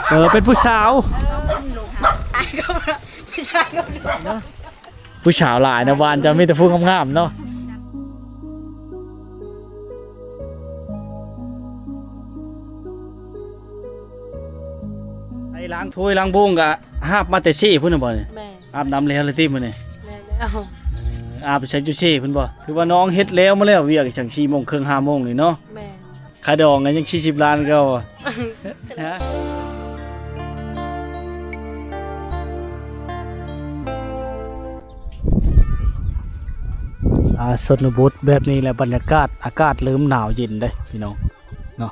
ເອີ ເປັນຜູ້ສາວ ຜູ້ຊາຍກໍ ຜູ້ສາວຫຼາຍນະ ບ້ານເຈົ້າມີແຕ່ຜູ້ງາມໆເນາະ. ໄອ້ລ້າງຖ້ວຍລ້າງໂບງກະຫາບມາແຕ່ເຊພຸ້ນນະບໍ່ນີ້? ແມ່ນ. ອາບນ້ຳແລ້ວລະຕິມື້ນີ້? ແມ່ນແລ້ວ. ເອີ ອາບໃສ່ຈຸເຊພຸ້ນບໍ່? ຄືວ່ານ້ອງເຮັດແລ້ວມາແລ້ວ ວຽກຈັ່ງສີ່ໂມງເຄິ່ງ ຫ້າໂມງນີ້ເນາະ. ແມ່ນ. ຄ່າດອງກໍຍັງສີ່ສິບລ້ານຄືເກົ່າ. ຮະ? ອ່າ ຊົນນະບົດແບບນີ້ແຫຼະ ບັນຍາກາດ ອາກາດເລີ່ມໜາວເຢັນເດ້ພີ່ນ້ອງເນາະ.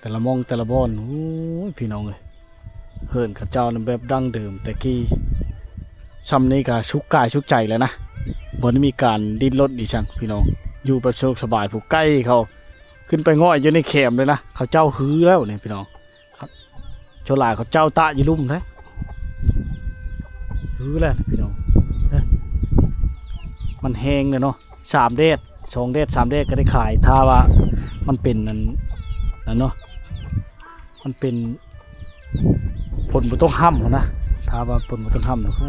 ແຕ່ລະໝ່ອງແຕ່ລະບ່ອນ ໂອ້ຍ ພີ່ນ້ອງເອີຍ ເຮືອນເຂົາເຈົ້ານັ້ນແບບດັ້ງເດີມແຕ່ກີ້ ຊ່ຳນີ້ກໍສຸກກາຍສຸກໃຈແລ້ວນະ ບໍ່ໄດ້ມີການດີ້ນລົນອີ່ຫຍັງພີ່ນ້ອງ ຢູ່ແບບສະດວກສະບາຍ. ຜູ້ໄກ່ເຂົາຂຶ້ນໄປງອຍຢູ່ໃນແຄມເລີຍນະ ເຂົາເຈົ້າຮືແລ້ວນີ້ພີ່ນ້ອງ. ສ່ວນຫຼາຍເຂົາເຈົ້າຕາກຢູ່ລຸ່ມເດ້ ຄືແຫຼະພີ່ນ້ອງ ມັນແຫ້ງແລ້ວເນາະ ສາມແດດ ສອງແດດ ສາມແດດກໍໄດ້ຂາຍ ຖ້າວ່າມັນເປັນອັນນັ້ນເນາະ ມັນເປັນຝົນບໍ່ຕົກຮ່ຳຫັ້ນນະ ຖ້າວ່າຝົນບໍ່ຕົກຮ່ຳນະ ໂອ້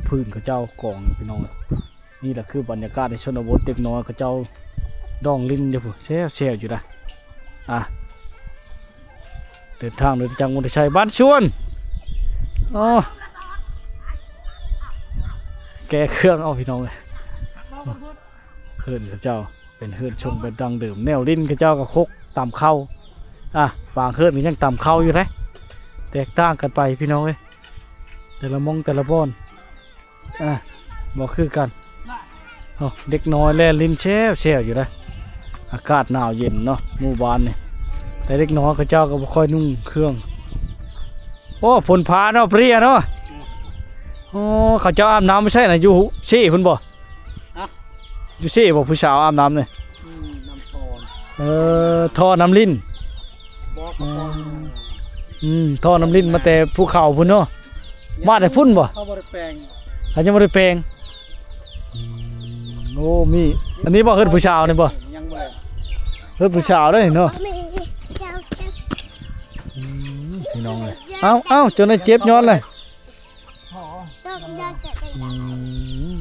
ພື້ນເຂົາເຈົ້າກອງພີ່ນ້ອງ. ນີ້ລະຄືບັນຍາກາດໃນຊົນນະບົດ ເດັກນ້ອຍເຂົາເຈົ້າດອງຫຼິ້ນຢູ່ພຸ້ນ ແຊວໆຢູ່ນະ. ອ່ະ ເດີນທາງໂດຍຈັກມໍເຕີໄຊບ້ານສວນ ອໍ ແກ່ເຄື່ອງເອົາພີ່ນ້ອງເອີຍ. ເຮືອນເຂົາເຈົ້າເປັນເຮືອນຊົງແບບດັ້ງເດີມ ແນວຫຼິ້ນເຂົາເຈົ້າກໍຄົກຕຳເຂົ້າ ອ່ະ ບາງເຮືອນກໍຍັງຕຳເຂົ້າຢູ່ເດ້ ແຕກຕ່າງກັນໄປພີ່ນ້ອງເອີຍ ແຕ່ລະໝ່ອງແຕ່ລະບ່ອນ. ອ່າ ບໍ່ຄືກັນ. ໂອ້ ເດັກນ້ອຍແລ່ນຫຼິ້ນແຊວໆຢູ່ນະ ອາກາດໜາວເຢັນເນາະ ໝູ່ບ້ານນີ້ ແຕ່ເດັກນ້ອຍເຂົາເຈົ້າກໍບໍ່ຄ່ອຍນຸ່ງເຄື່ອງ. ໂອ້ ຝົນຟ້າເນາະ ເປຍເນາະ. ໂອ້ ເຂົາເຈົ້າອາບນ້ຳໃສນະ ຢູ່ເຊພຸ້ນບໍ່? ຮະ? ຢູ່ເຊບໍ່ ຜູ້ສາວອາບນ້ຳນີ້? ອືມ ນ້ຳທໍ່ ເອີ ທໍ່ນ້ຳລິນ. ບໍ່ ອືມ ອືມ ທໍ່ນ້ຳລິນມາແຕ່ພູເຂົາພຸ້ນເນາະ ມາແຕ່ພຸ້ນບໍ່? ເຂົາບໍ່ໄດ້ແປງ ເຂົາຍັງບໍ່ໄດ້ແປງ. ອືມ ໂອ້ ມີ ອັນນີ້ບໍ່ ເຮືອນຜູ້ສາວນີ້ບໍ່? ຍັງບໍ່ແລ້ວ ເຮືອນຜູ້ສາວເດ້ເນາະ. ອືມ ພີ່ນ້ອງເອີຍ ເອົ້າ ເອົ້າ ຈົນໄດ້ເຈັບຍ້ອນເລີຍ. ອືມ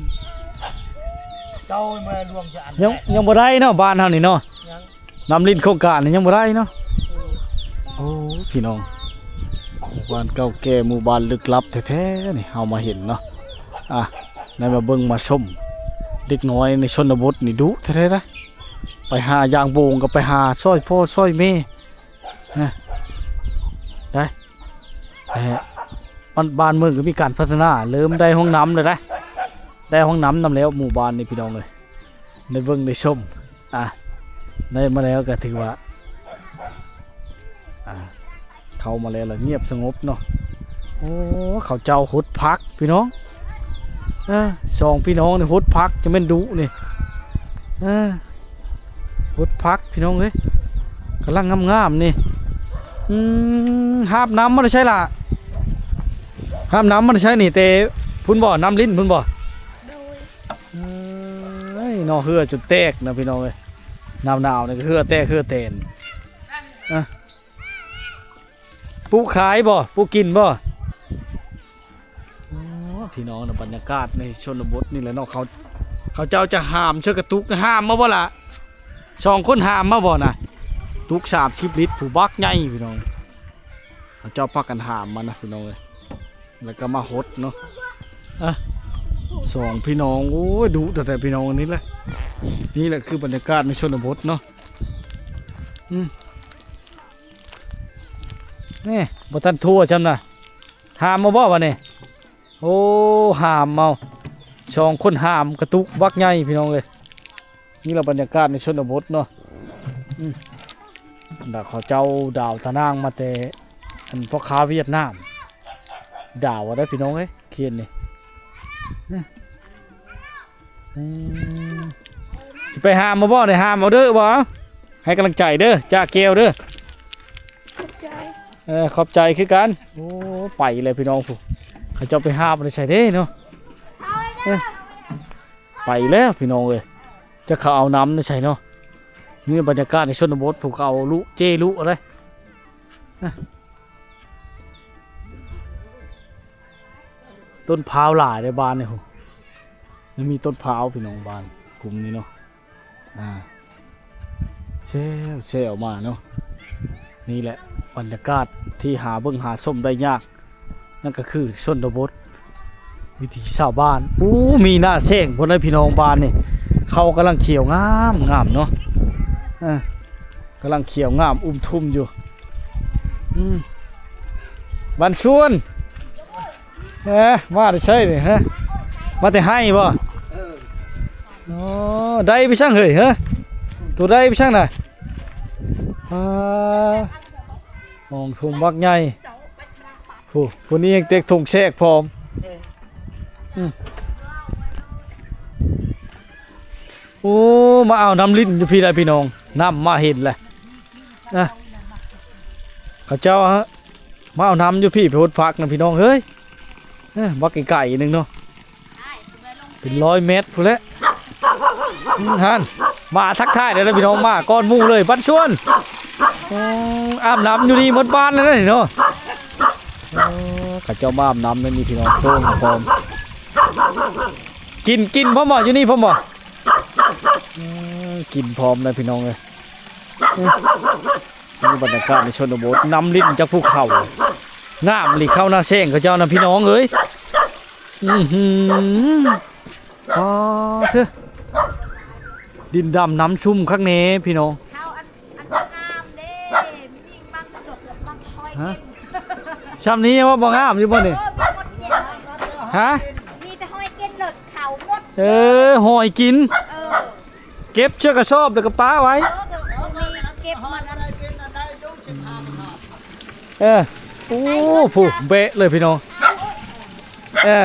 ເຈົ້າມາລວມຈະອັນ ຍັງ ຍັງບໍ່ໄດ້ເນາະ ບ້ານເຮົານີ້ເນາະ ຍັງ ນ້ຳລິນໂຄງການນີ້ຍັງບໍ່ໄດ້ເນາະ. ໂອ້ ພີ່ນ້ອງ ບ້ານເກົ່າແກ່ ໝູ່ບ້ານລຶກລັບແທ້ໆນີ້ ເຮົາມາເຫັນເນາະ. ອ່ະ ໄດ້ມາເບິ່ງມາຊົມ ເດັກນ້ອຍໃນຊົນນະບົດນີ້ດຸແທ້ໆນະ ໄປຫາຢ່າງໂບງກໍໄປຫາຊ່ອຍພໍ່ຊ່ອຍແມ່ ນະ ໄດ້ ແຕ່ມັນ ບ້ານເມືອງກໍມີການພັດທະນາ ເລີ່ມໄດ້ຫ້ອງນ້ຳແລ້ວນະ ໄດ້ຫ້ອງນ້ຳນຳແລ້ວ ໝູ່ບ້ານນີ້ພີ່ນ້ອງເອີຍ ໄດ້ເບິ່ງໄດ້ຊົມ. ອ່ະ ໄດ້ມາແລ້ວກໍຖືວ່າ ອ່າ ເຂົ້າມາແລ້ວລະງຽບສະຫງົບເນາະ. ໂອ້ ເຂົາເຈົ້າຫົດຜັກພີ່ນ້ອງ ເອີ ສອງພີ່ນ້ອງນີ້ຫົດຜັກ ຈະແມ່ນດຸນີ້ ເອີ ຫົດຜັກພີ່ນ້ອງເອີຍ ກຳລັງງາມໆນີ້. ອືມ ຫາບນ້ຳມາແຕ່ໃສລະ? ຫາບນ້ຳມາແຕ່ໃສນີ້? ແຕ່ພຸ້ນບໍ່? ນ້ຳລິນພຸ້ນບໍ່? ໂດຍ. ເອີຍ ເນາະ ເຫື່ອຈົນແຕກນະພີ່ນ້ອງເອີຍ ໜາວໆນີ້ກໍເຫື່ອແຕກເຫື່ອແຕນ. ອ່ະ ປູກຂາຍບໍ່? ປູກກິນບໍ່? ໂອ້ ພີ່ນ້ອງນະ ບັນຍາກາດໃນຊົນນະບົດນີ້ແຫຼະເນາະ ເຂົາ ເຂົາເຈົ້າຈະຫາມເຊີກະຕຸກນະ ຫາມມາບໍ່ລະ? ສອງຄົນຫາມມາບໍ່ນະ? ຕຸກສາມສິບລິດ ຜູ້ບັກໃຫຍ່ພີ່ນ້ອງ ເຂົາເຈົ້າພາກັນຫາມມານະພີ່ນ້ອງເອີຍ ແລ້ວກໍມາຫົດເນາະ. ອ່ະ ສອງພີ່ນ້ອງ ໂອ້ຍ ດຸແທ້ໆພີ່ນ້ອງ ອັນນີ້ແຫຼະ ນີ້ແຫຼະຄືບັນຍາກາດໃນຊົນນະບົດເນາະ. ອືມ ນີ້ ບໍ່ທັນທົ່ວຊ້ຳນະ ຫາມມາບໍ່ບາດນີ້? ໂອ້ ຫາມເອົາ ສອງຄົນຫາມກະຕຸກບັກໃຫຍ່ພີ່ນ້ອງເອີຍ. ນີ້ລະບັນຍາກາດໃນຊົນນະບົດເນາະ. ອືມ ດາວເຂົາເຈົ້າດາວຕານາງມາແຕ່ ອັນ ພໍ່ຄ້າຫວຽດນາມ ດາວເອົາໄດ໋ພີ່ນ້ອງເອີຍ ຂຽນນີ້. ອືມ ອືມ ຊິໄປຫາມມາບໍ່? ໄດ້ຫາມເອົາເດີ້ບໍ່? ໃຫ້ກຳລັງໃຈເດີ້ ຈ້າແກ້ວເດີ້. ຂອບໃຈ ເອີ ຂອບໃຈຄືກັນ. ໂອ້ ໄປແລ້ວພີ່ນ້ອງ ຜູ້ ເຂົາເຈົ້າໄປຫາມມາແຕ່ໃສເດ້ເນາະ. ເອີ ໄປແລ້ວພີ່ນ້ອງເອີຍ ຈັກເຂົາເອົານ້ຳໃນໃສເນາະ. ນີ້ບັນຍາກາດໃນຊົນນະບົດ ຜູ້ເຂົາເອົາລຸ ເຈ້ລຸເອົາເດ້. ອ່ະ ຕົ້ນພ້າວຫຼາຍເດ້ບ້ານນີ້ພຸ້ນ. ຍັງມີຕົ້ນພ້າວພີ່ນ້ອງ ບ້ານກຸ່ມນີ້ເນາະ. ອ່າ ແຊວໆມາເນາະ. ນີ້ແຫຼະບັນຍາກາດທີ່ຫາເບິ່ງຫາຊົມໄດ້ຍາກ. ນັ້ນກໍຄືຊົນນະບົດ ວິຖີຊາວບ້ານ. ໂອ້ ມີໜ້າແຊງພຸ້ນເດ້ພີ່ນ້ອງ ບ້ານນີ້ ເຂົ້າກຳລັງຂຽວງາມໆເນາະ. ເອີ ກຳລັງຂຽວງາມອຸ້ມທຸ່ມຢູ່. ອືມ ບ້ານສວນ ເອີ ມາແຕ່ໃສນີ້ ຮະ? ມາແຕ່ໄຮ່ບໍ່? ເອີ ອໍ ໄດ້ໄປຊ່າງເຮີ້ຍ ຮະ? ໂຕໄດ້ໄປຊ່າງນະ? ອ່າ ຫ້ອງຖົງບັກໃຫຍ່. ໂອ້ ຜູ້ນີ້ຍັງເຕັກຖົງແຊກພ້ອມ. ເອີ ອືມ ໂອ້ ມາເອົານ້ຳລິ້ນຢູ່ພີ້ລະພີ່ນ້ອງ. ນ້ຳມາເຫັນລະນະ ເຂົາເຈົ້າມາເອົານ້ຳຢູ່ພີ້ ໄປຫົດຜັກນະພີ່ນ້ອງເອີຍ. ເອີ ບັກໄກໆໜຶ່ງເນາະ ເປັນຮ້ອຍແມັດພຸ້ນແຫຼະ. ຫັ້ນ ມາທັກທາຍໄດ້ລະພີ່ນ້ອງ ມາກ່ອນໝູ່ເລີຍ ບ້ານສວນ. ອືມ ອາບນ້ຳຢູ່ນີ້ໝົດບ້ານແລ້ວນີ້ເນາະ. ເອີ ເຂົາເຈົ້າມາອາບນ້ຳໃນນີ້ພີ່ນ້ອງ ໂຕ່ງພ້ອມ. ກິນ ກິນພ້ອມບໍ່? ຢູ່ນີ້ພ້ອມບໍ່? ອືມ ກິນພ້ອມນະພີ່ນ້ອງເອີຍ. ນີ້ບັນຍາກາດໃນຊົນນະບົດ ນ້ຳລິ້ນຈາກພູເຂົາ ງາມອີ່ຫຼີ. ເຂົ້າໜ້າແຊງເຂົາເຈົ້ານະພີ່ນ້ອງເອີຍ. ອືຫື ອໍ ເທີ ດິນດຳນ້ຳຊຸ່ມຄັກແນ່ພີ່ນ້ອງ. ເຂົ້າອັນ ອັນງາມເດ້ ມີຍິງບັງ ບັງຄອຍ ຮະ ເກັ່ງ ຊ່ຳນີ້ວ່າບໍ່ງາມຢູ່ບໍ່ນີ້? ໂອ້ຍ ບໍ່ໝົດເກັນ ຮະ ມີແຕ່ຫອຍເກັນເລີດ ເຂົ້າໝົດ. ເອີ ຫອຍກິນ ເອີ ເກັບເຊືອກະສອບແລ້ວກໍປະໄວ້. ເອີ ເກັບມັນ ເອີ ໂອ້ ຜູ້ແບະເລີຍພີ່ນ້ອງ. ເອີ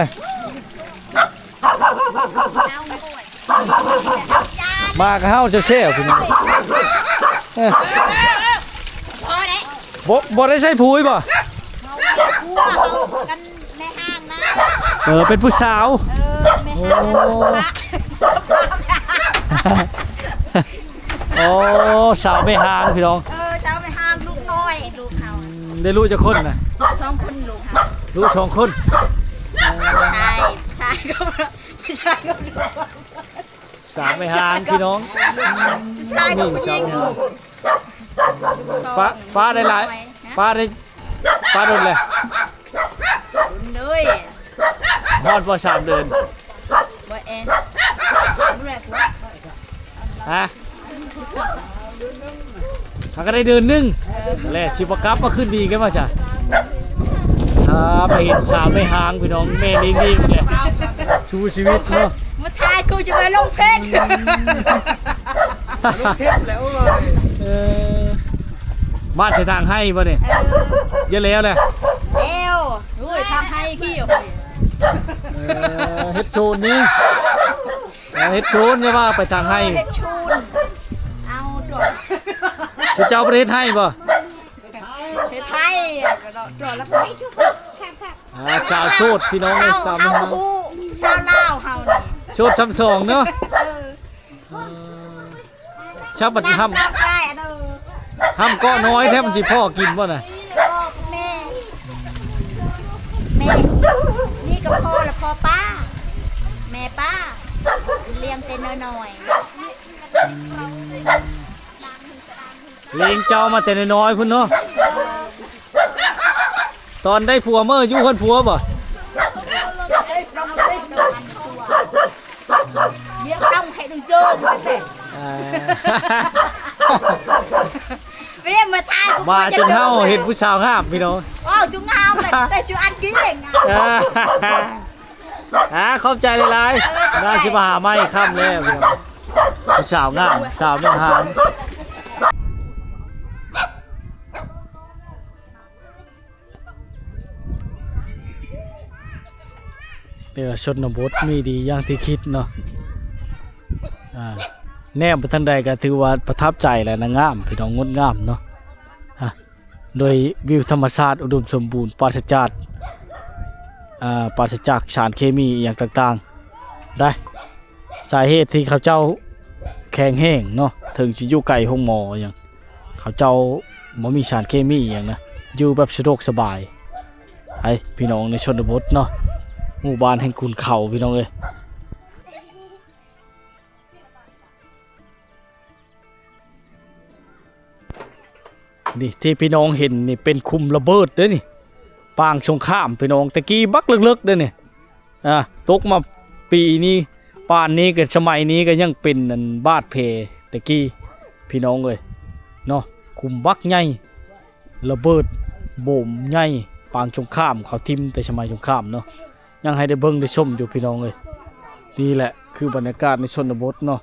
ມາກະເຮົາແຊວໆ ພີ່ນ້ອງ. ເອີ ບໍ່ ບໍ່ໄດ້ໃສ່ຜຸຍບໍ່? ເຮົາ ເຮົາກັນ ແມ່ຮ້າງນະ. ເອີ ເປັນຜູ້ສາວ. ເອີ ແມ່ຮ້າງ ໂອ້ ໂອ້ ສາວແມ່ຮ້າງພີ່ນ້ອງ. ເອີ ສາວແມ່ຮ້າງ ລູກນ້ອຍ ລູກເຮົາ. ອືມ ໄດ້ລູກຈັກຄົນນະ? ສອງຄົນ ລູກເຮົາ ລູກສອງຄົນ. ເອີ ຜູ້ຊາຍ ຜູ້ຊາຍກໍ ຜູ້ຊາຍກໍ ສາວແມ່ຮ້າງພີ່ນ້ອງ. ຜູ້ຊາຍກັບຜູ້ຍິງ ສອງ ປ້າ ປ້າໄດ້ຫຼາຍ ປ້າໄດ້ ປ້າດົນແລ້ວ ເລີຍ ຮອດບໍ່ ສາມເດືອນ ບໍ່ແອ ບໍ່ໄດ້ ຮະ? ຫາກໍໄດ້ເດືອນໜຶ່ງ ເອີ ແລ້ວຊິບໍ່ກັບມາຄືນດີກັນວ່າຊະ. ອ່າ ໄປເຫັນສາວແມ່ຮ້າງພີ່ນ້ອງ ແມ່ລີງດີແຫຼະ ສູ້ຊີວິດເນາະ. ມາຖ່າຍກູຈະໄປລົງເຟສ ລົງເຟສແລ້ວ. ເອີ ມາແຕ່ທາງໄຮ່ບໍ່ນີ້? ເອີ ຢ່າແລ້ວແຫຼະ ແລ້ວ. ໂອ້ຍ ທາງໄຮ່ຂີ້ ເອີ ເຮັດໂຊນນີ້ ເຮັດໂຊນນີ້ວ່າໄປທາງໄຮ່ ເຮັດໂຊນ ເອົາຕົວະ ເຈົ້າບໍ່ໄດ້ເຮັດໄຮ່ບໍ່? ເຮັດໄຮ່ ຕົວະລະໄປ. ອ່າ ສາວໂສດພີ່ນ້ອງເອີຍ ສາວ ເຮົາ ເຮົາຮູ້ ສາວລາວເຮົານີ້ ໂສດຊ້ຳສອງເນາະ. ເອີ ເອີ ຊາວບັດຫ້ຳ ຫ້ຳເກາະນ້ອຍແທ້ ມັນຊິພໍ້ກິນບໍ່ນະ? ແມ່ ແມ່ ນີ້ກໍພໍ່ລະ ພໍ່ປ້າ ແມ່ປ້າ ລ້ຽງແຕ່ນ້ອຍໆ. ລ້ຽງເຈົ້າມາແຕ່ນ້ອຍໆພຸ້ນເນາະ. ຕອນໄດ້ຜົວ ມາຢູ່ເຮືອນຜົວບໍ່? ເມຍຕ້ອງໃຫ້ດູໂຈມ ອ່າ ເມຍມາຖ່າຍ ມາຈົນເຮົາເຫັນຜູ້ສາວງາມພີ່ນ້ອງ. ເວົ້າຈຸງາມ ແຕ່ຈຸອັນກີ້ງາມ. ອ່າ ອ່າ ຂອບໃຈຫຼາຍໆ. ໜ້າຊິມາຫາໃໝ່ຄ່ຳແລ້ວພີ່ນ້ອງ. ຜູ້ສາວງາມ ສາວເມືອງຫານ. ເອີ ຊົນນະບົດມີດີຢ່າງທີ່ຄິດເນາະ. ອ່າ ແນມໄປທາງໃດກໍຖືວ່າປະທັບໃຈແຫຼະນະ ງາມພີ່ນ້ອງ ງົດງາມເນາະ. ອ່າ ໂດຍວິວທຳມະຊາດອຸດົມສົມບູນ ປາສະຈາກ ອ່າ ປາສະຈາກສານເຄມີອີ່ຫຍັງຕ່າງໆ ໄດ້. ສາເຫດທີ່ເຂົາເຈົ້າແຂງແຮງເນາະ ເຖິງຊິຢູ່ໄກໂຮງໝໍອີ່ຫຍັງ ເຂົາເຈົ້າບໍ່ມີສານເຄມີອີ່ຫຍັງນະ ຢູ່ແບບສະດວກສະບາຍ. ໃຫ້ພີ່ນ້ອງໃນຊົນນະບົດເນາະ ໝູ່ບ້ານແຫ່ງຂຸນເຂົາ ພີ່ນ້ອງເອີຍ. ນີ້ທີ່ພີ່ນ້ອງເຫັນນີ້ເປັນຂຸມລະເບີດເດ້ນີ້ ປາງສົງຄາມ ພີ່ນ້ອງ. ແຕ່ກີ້ບັກເລິກໆເດ້ນີ້ ອ່າ ຕົກມາປີນີ້ ປານນີ້ກໍ ສະໄໝນີ້ກໍຍັງເປັນອັນບາດແຜແຕ່ກີ້ ພີ່ນ້ອງເອີຍເນາະ. ຂຸມບັກໃຫຍ່ ລະເບີດໂບມໃຫຍ່ ປາງສົງຄາມ ເຂົາຖິ້ມແຕ່ສະໄໝສົງຄາມເນາະ. ຍັງໃຫ້ໄດ້ເບິ່ງໄດ້ຊົມຢູ່ ພີ່ນ້ອງເອີຍ. ນີ້ແຫຼະຄືບັນຍາກາດໃນຊົນນະບົດເນາະ.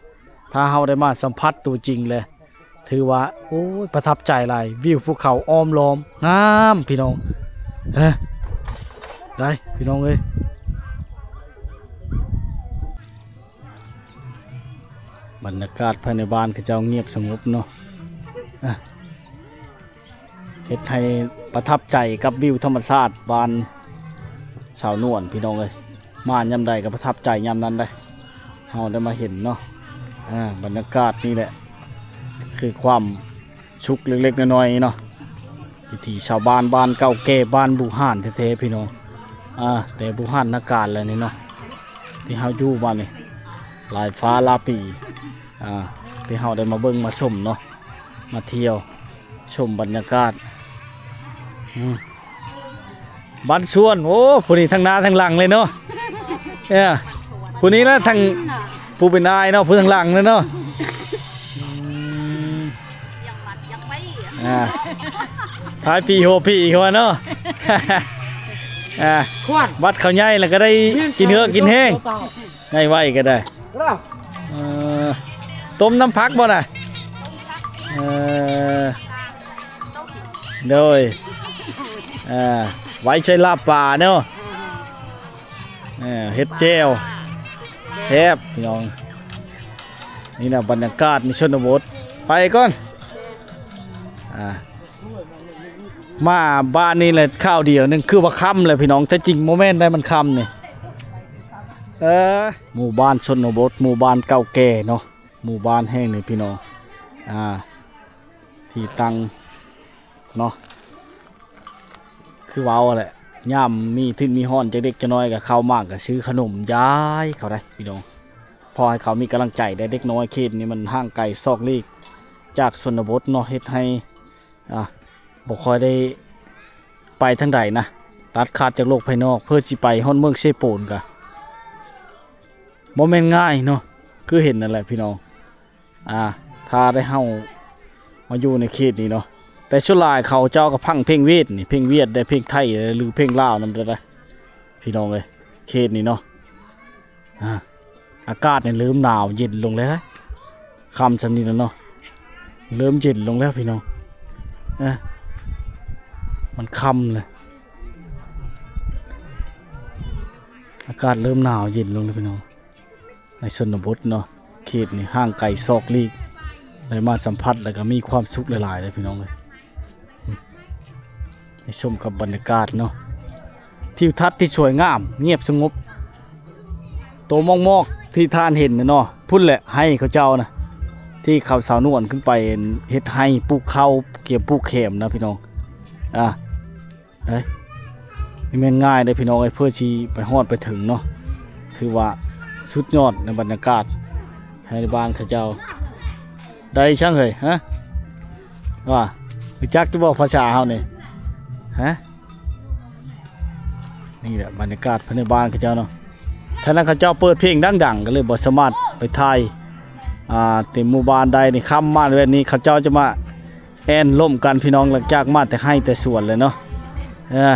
ຖ້າເຮົາໄດ້ມາສຳຜັດຕົວຈິງແລ້ວ ຖືວ່າ ໂອ້ຍ ປະທັບໃຈຫຼາຍ ວິວພູເຂົາອ້ອມລ້ອມ ງາມ ພີ່ນ້ອງ. ເອີ ໄດ້ ພີ່ນ້ອງເອີຍ. ບັນຍາກາດພາຍໃນບ້ານເຂົາເຈົ້າງຽບສະຫງົບເນາະ. ອ່ະ ເຮັດໃຫ້ປະທັບໃຈກັບວິວທຳມະຊາດບ້ານສາວນວນ ພີ່ນ້ອງເອີຍ. ມາຍາມໃດກໍປະທັບໃຈຍາມນັ້ນເດ້ ເຮົາໄດ້ມາເຫັນເນາະ. ອ່າ ບັນຍາກາດນີ້ແຫຼະ ຄືຄວາມສຸກເລັກໆນ້ອຍໆເນາະ. ວິຖີຊາວບ້ານ ບ້ານເກົ່າແກ່ ບ້ານບູຮານແທ້ໆ ພີ່ນ້ອງ. ອ່າ ແຕ່ບູຮານນາການແລ້ວນີ້ເນາະ ທີ່ເຮົາຢູ່ມານີ້ ຫຼາຍຟ້າຫຼາຍປີ. ອ່າ ທີ່ເຮົາໄດ້ມາເບິ່ງມາຊົມເນາະ ມາທ່ຽວຊົມບັນຍາກາດ. ອືມ ບ້ານສວນ ໂອ້ ຜູ້ນີ້ທັງໜ້າທັງຫຼັງເລີຍເນາະ. ເອີ ຜູ້ນີ້ລະທັງ ຜູ້ເປັນອ້າຍເນາະ ຜູ້ທາງຫຼັງນັ້ນເນາະ. ອືມ ອ່າ ທ້າຍປີຫົວປີເຂົາວ່າເນາະ. ອ່າ ບັດເຂົາໃຫຍ່ແລ້ວກໍໄດ້ກິນເຫືອກກິນແຮງ. ໃນໄວ້ກໍໄດ້. ເອີ ຕົ້ມນ້ຳຜັກບໍ່ນະ? ເອີ ໂດຍ ເອີ ໄວ້ໃສ່ລາບປາເນາະ. ເອີ ເຮັດແຈ່ວ ແຊບ ພີ່ນ້ອງ. ນີ້ນະບັນຍາກາດໃນຊົນນະບົດ. ໄປກ່ອນ. ອ່າ ມາບ້ານນີ້ແຫຼະຄາວດຽວໜຶ່ງ ຄືວ່າຄ່ຳແລ້ວ ພີ່ນ້ອງ. ແທ້ຈິງບໍ່ແມ່ນໄດ໋ ມັນຄ່ຳນີ້. ເອີ ໝູ່ບ້ານຊົນນະບົດ ໝູ່ບ້ານເກົ່າແກ່ເນາະ ໝູ່ບ້ານແຫ່ງນີ້ ພີ່ນ້ອງ. ອ່າ ທີ່ຕັ້ງເນາະ ຄືເວົ້າແຫຼະ ຍາມມີທຶນມີຮ້ອນຈັກເລັກຈັກນ້ອຍ ກໍເຂົ້າມາກໍຊື້ຂະໜົມຢາຍເຂົາໄດ໋ ພີ່ນ້ອງ. ພໍໃຫ້ເຂົາມີກຳລັງໃຈໄດ໋. ເດັກນ້ອຍເຂດນີ້ມັນຫ່າງໄກສອກຫຼີກຈາກຊົນນະບົດເນາະ ເຮັດໃຫ້ ອ່າ ບໍ່ຄ່ອຍໄດ້ໄປທາງໃດນະ ຕັດຂາດຈາກໂລກພາຍນອກ ເພື່ອຊິໄປຮອດເມືອງເຊໂປນກະບໍ່ແມ່ນງ່າຍເນາະ. ຄືເຫັນນັ້ນແຫຼະ ພີ່ນ້ອງ. ອ່າ ຖ້າໄດ້ເຮົາມາຢູ່ໃນເຂດນີ້ເນາະ ແຕ່ສ່ວນຫຼາຍເຂົາເຈົ້າກໍຟັງເພງຫວຽດນີ້ ເພງຫວຽດ ແລະ ເພງໄທ ຫຼື ເພງລາວນຳເດີ ພີ່ນ້ອງເອີຍ. ເຂດນີ້ເນາະ ອ່າ ອາກາດນີ້ເລີ່ມໜາວເຢັນລົງແລ້ວ ຄ່ຳຊ່ຳນີ້ແລ້ວເນາະ ເລີ່ມເຢັນລົງແລ້ວ ພີ່ນ້ອງ. ເອີ ມັນຄ່ຳແລ້ວ ອາກາດເລີ່ມໜາວເຢັນລົງແລ້ວ ພີ່ນ້ອງ. ໃນຊົນນະບົດເນາະ ເຂດນີ້ຫ່າງໄກສອກຫຼີກ ໄດ້ມາສຳຜັດແລ້ວກໍມີຄວາມສຸກຫຼາຍໆເດ້ ພີ່ນ້ອງເອີຍ. ໄດ້ຊົມກັບບັນຍາກາດເນາະ ທິວທັດທີ່ສວຍງາມ ງຽບສະຫງົບ. ໂຕໝອກໆທີ່ທ່ານເຫັນນະເນາະ ພຸ້ນແຫຼະໄຮ່ເຂົາເຈົ້ານະ ທີ່ເຂົາສາວນວນຂຶ້ນໄປເຮັດໄຮ່ປູກເຂົ້າ ກຽມປູກແຄມນະ ພີ່ນ້ອງ. ອ່າ ໄດ້ ບໍ່ແມ່ນງ່າຍເດ້ ພີ່ນ້ອງເອີຍ ເພື່ອຊິໄປຮອດໄປເຖິງເນາະ. ຖືວ່າສຸດຍອດໃນບັນຍາກາດ ໃຫ້ບ້ານເຂົາເຈົ້າ ໄດ້ຊ່າງເອີຍ ຮະ ວ່າ ຮູ້ຈັກຢູ່ບໍ່ພາສາເຮົານີ້ ຮະ? ນີ້ແຫຼະບັນຍາກາດພາຍໃນບ້ານເຂົາເຈົ້າເນາະ. ທາງນັ້ນເຂົາເຈົ້າເປີດເພງດັງໆ ກໍເລີຍບໍ່ສາມາດໄປຖ່າຍ ອ່າ ເຕັມໝູ່ບ້ານໄດ້. ນີ້ຄ່ຳມາແບບນີ້ ເຂົາເຈົ້າຈະມາແອ່ນລົມກັນ ພີ່ນ້ອງ ຫຼັງຈາກມາແຕ່ໄຮ່ແຕ່ສວນແລ້ວເນາະ. ເອີ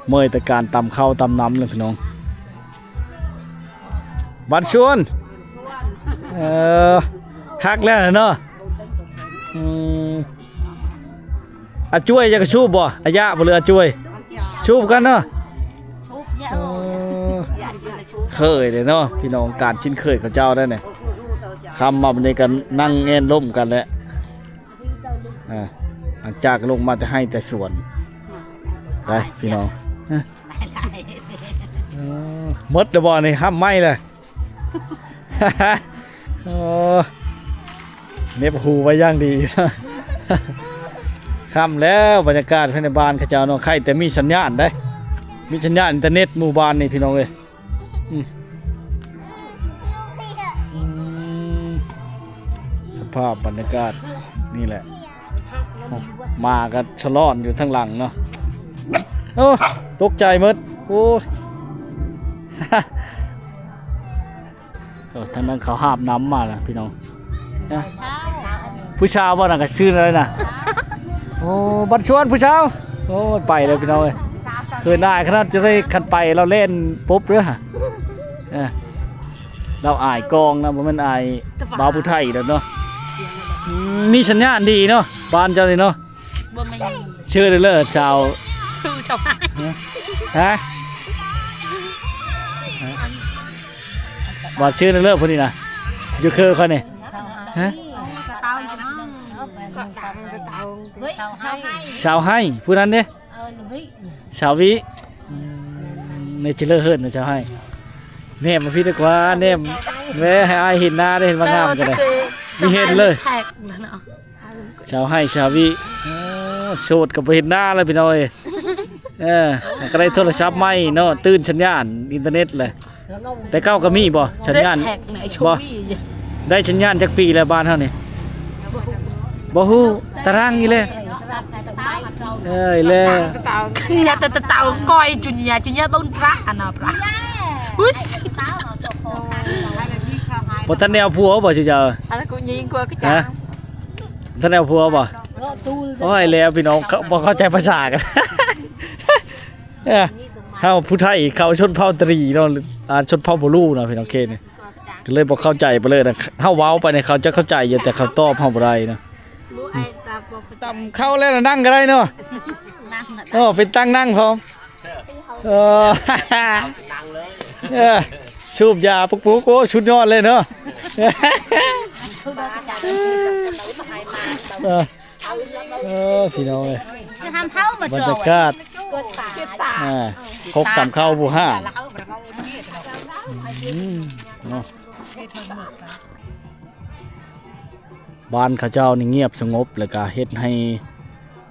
ເມື່ອຍແຕ່ການຕຳເຂົ້າຕຳນ້ຳແລ້ວ ພີ່ນ້ອງ. ບ້ານສວນ ເອີ ຄັກແລ້ວເນາະ. ອືມ ອາຈວຍຢາກສູບບໍ່? ອາຍະບໍ່ ຫຼື ອາຈວຍ? ສູບກັນເນາະ. ເອີ ເຄີຍເດ້ເນາະ ພີ່ນ້ອງ ການຊິນເຄີຍເຂົາເຈົ້າໄດ໋ນີ້. ຄ່ຳມາບັດນີ້ກໍນັ່ງແອ່ນລົມກັນແຫຼະ ອ່າ ຫຼັງຈາກລົງມາແຕ່ໄຮ່ແຕ່ສວນ ໄດ້ພີ່ນ້ອງ. ເອີ ໝົດແລ້ວບໍ່ນີ້? ຫ້ຳໄມ້ແລ້ວ. ໂອ້ ເນັບຫູໄວ້ຢ່າງດີ. ຄ່ຳແລ້ວ ບັນຍາກາດພາຍໃນບ້ານເຂົາເຈົ້າເນາະ ໄຄແຕ່ມີສັນຍານເດ້. ມີສັນຍານອິນເຕີເນັດໝູ່ບ້ານນີ້ພີ່ນ້ອງເອີຍ. ອືມ ອືມ ສະພາບບັນຍາກາດນີ້ແຫຼະ ໝາກໍສະຫຼອນຢູ່ທາງຫຼັງເນາະ. ໂອ້ ຕົກໃຈໝົດ ໂອ້ຍ. ເອີ ທາງນັ້ນເຂົາຫາບນ້ຳມາລະພີ່ນ້ອງ. ນະ ຜູ້ສາວບໍ່ນະ ກໍຊື່ອະໄລນະ? ໂອ້ ບັນຊວນຜູ້ສາວ. ໂອ້ ໄປແລ້ວພີ່ນ້ອງເອີຍ ເຂີນອາຍຂະໜາດຈະໄດ້ ຄັນໄປລາວແລ່ນປົບເດີ. ເອີ ລາວອາຍກ້ອງນະ ບໍ່ແມ່ນອາຍບ່າວຜູ້ໄທດອກເນາະ. ອືມ ມີສັນຍານດີເນາະ ບ້ານເຈົ້ານີ້ເນາະ. ບໍ່ແມ່ນ ຊື່ເລີດ ຊາວ ຊື່ຊາວ ຮະ ຮະ ວ່າຊື່ເລີດຜູ້ນີ້ນະ ຢູ່ຄືຂ້ອຍນີ້ ຮະ ສາວໄຮ ຜູ້ນັ້ນເດ້ ສາວວິ. ອືມ ໃນຈະເລີດເຮີດນະ ສາວໄຮ ແນບມາພີ້ດີກວ່າ ແນບແວ່ໃຫ້ອາຍເຫັນໜ້າໄດ້ ເຫັນວ່າງາມກໍໄດ້ ມີເຫັນເລີຍ. ສາວໄຮ ສາວວິ ໂອ້ ໂສດກໍບໍ່ເຫັນໜ້າແລ້ວພີ່ນ້ອງເອີຍ. ເອີ ມັນກໍໄດ້ໂທລະສັບໃໝ່ເນາະ ຕື່ນສັນຍານອິນເຕີເນັດແຫຼະ. ແຕ່ເກົ່າກໍມີບໍ່ສັນຍານ? ບໍ່ ໄດ້ສັນຍານຈັກປີແລ້ວບ້ານເຮົານີ້? ບໍ່ຮູ້ ຕາຕ່າງອີກແລ້ວ. ເອີຍແລ້ວ ເນຍ ຕາຕ່າງກ້ອຍ ຈູນຍາ ຈູນຍາ ບຸນພຣະ ອັນນະພຣະ ອຸ້ຍ ບໍ່ທັນໄດ້ເອົາຜົວບໍ່ ເຈົ້າ? ອັນນັ້ນກູຍິງກວ່າກະຈາ ຮະ? ທັນໄດ້ເອົາຜົວບໍ່? ໂອ້ຍ ແລ້ວພີ່ນ້ອງ ເຂົາບໍ່ເຂົ້າໃຈພາສາກັນ. ເອີ ເຮົາຜູ້ໄທເຂົ້າຊົນເຜົ່າຕະຫຼີເນາະ ອ່າ ຊົນເຜົ່າບໍ່ຮູ້ເນາະ ພີ່ນ້ອງເຂດນີ້ ກໍເລີຍບໍ່ເຂົ້າໃຈໄປເລີຍນະ. ເຮົາເວົ້າໄປນີ້ເຂົາຈະເຂົ້າໃຈຢູ່ ແຕ່ເຂົາຕອບເຮົາບໍ່ໄດ້ເນາະ. ຕຳເຂົ້າແລ້ວນະ ນັ່ງກໍໄດ້ເນາະ. ໂອ້ ເປັນຕັ່ງນັ່ງພ້ອມ. ເອີ ເອີ ສູບຢາປຸກໆ ໂອ້ ສຸດຍອດເລີຍເນາະ. ເອີ ເອີ ພີ່ນ້ອງເອີຍ ບັນຍາກາດ ອ່າ ຄົກຕຳເຂົ້າບູຮານ ອືມ ເນາະ. ບ້ານເຂົາເຈົ້ານີ້ງຽບສະຫງົບ ແລ້ວກະເຮັດໃຫ້